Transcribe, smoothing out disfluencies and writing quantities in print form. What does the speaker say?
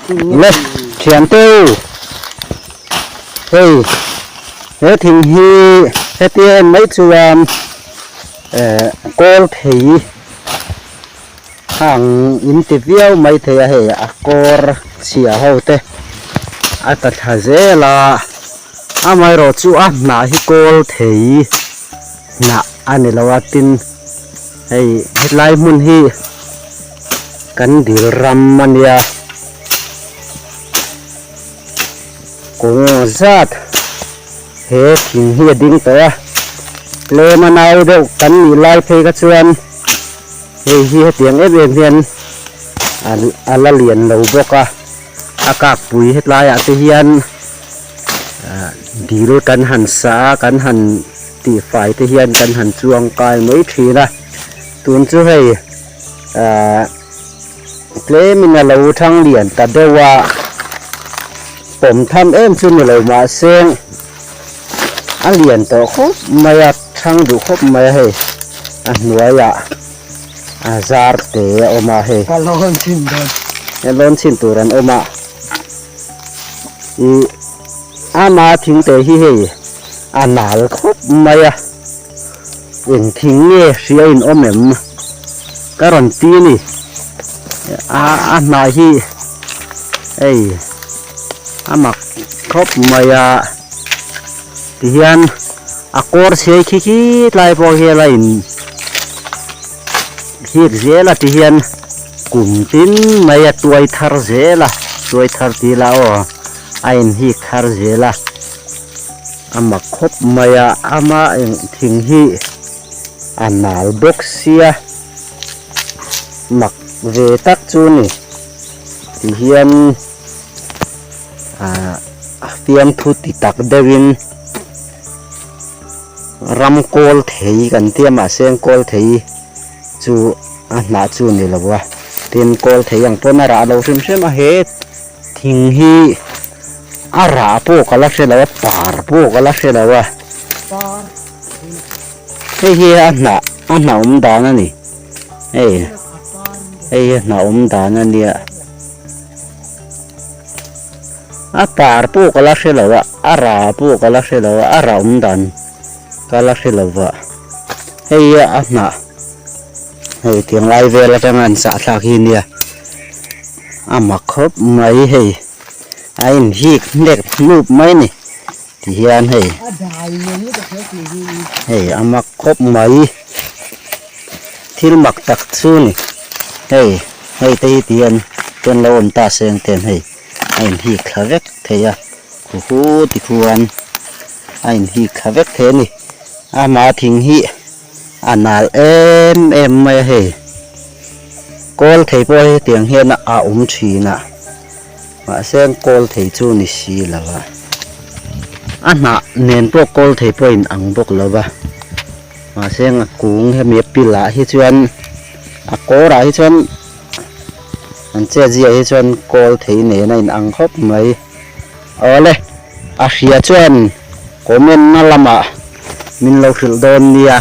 Le thiante u hei he thing hi hetia en mai chuan eh kawl thei hang in ti viau mai thei a hei a kawr chhia ho te a ta thla zel a amaherawh chu a hnah hi kawl thei hnah a ni lo a tin hei hetlai hmun hi kan dil ram a nia kawng zat he thing hi a ding tawh a tlem a nau deuh kan nih lai phei kha chuan hei hi hetiang em em hian a la lian lo bawk a a kakpui hetlai ah te hian dil kan han sa a kan han tih fai te hian kan han chuang kai mai thin a tun chu hei ahh tlemin a lo thang lian ta deuh a pawm tham em chu ni lo mahse a lian tawh khawp mai a thang duh khawp mai a hei a hnuaiah a zar te a awm a hei ka lawn chhin dawn he lawn chhin tur an awm a ih ama thing te hi hei a nal khawp mai a eng thing nge hria in awm em ka rawn ti a ni a a hnah hi hei a mak khawp mai a tihian a kawr chhe khi khi tlai pawh hian a in hik zel a tihian kum tin mai a tuai thar zel a tuai thar tih lah aw a in hik thar zel a a mak khawp mai a ama eng thing hi a nal bawk sia mak ve tak chu a ni tihian ah a fiamthu ti tak deuhin ram kawl thei kan tia mahse kawl thei chu a hnah chu a ni lo a tin kawl thei ang pawn a rah lo hrim hrim a he thing hi a rah pawh ka la hre lo a par pawh ka la hre lo a hei hi a hnah a hnah awm dan a ni hei hei hi a hnah awm dan a nia. A par pawh ka la hre lo a, a ra pawh ka la hre lo a, a ra awm dan ka la hre lo va. Hei hi a hnah hei tiang lai vel atanga an sah thlak hi nia a mak khawp mai hei a inhik hnek hnup mai a ni tihian hei hei a mak khawp mai thil mak tak chu a ni hei. Hei te hi tihian chuan lo awm ta seng ten hei a inhik thla vek thei a khuhu ti khuan a inhik thla vek thei a ni ama thing hi a nal em em mai a hei kawl thei pawh hi hetiang hian a awm thin a mahse kawl thei chu ni si lo a a hnah nen pawh kawl thei pawh a inang bawk lo va mahse a kung hemi a pilah hi chuan. A kawrah hi chuan an chet ziah hi chuan kawl thei nen a in ang khawp mai. Awle a hria chuan comment na lamah min lo hrilh dawn nia.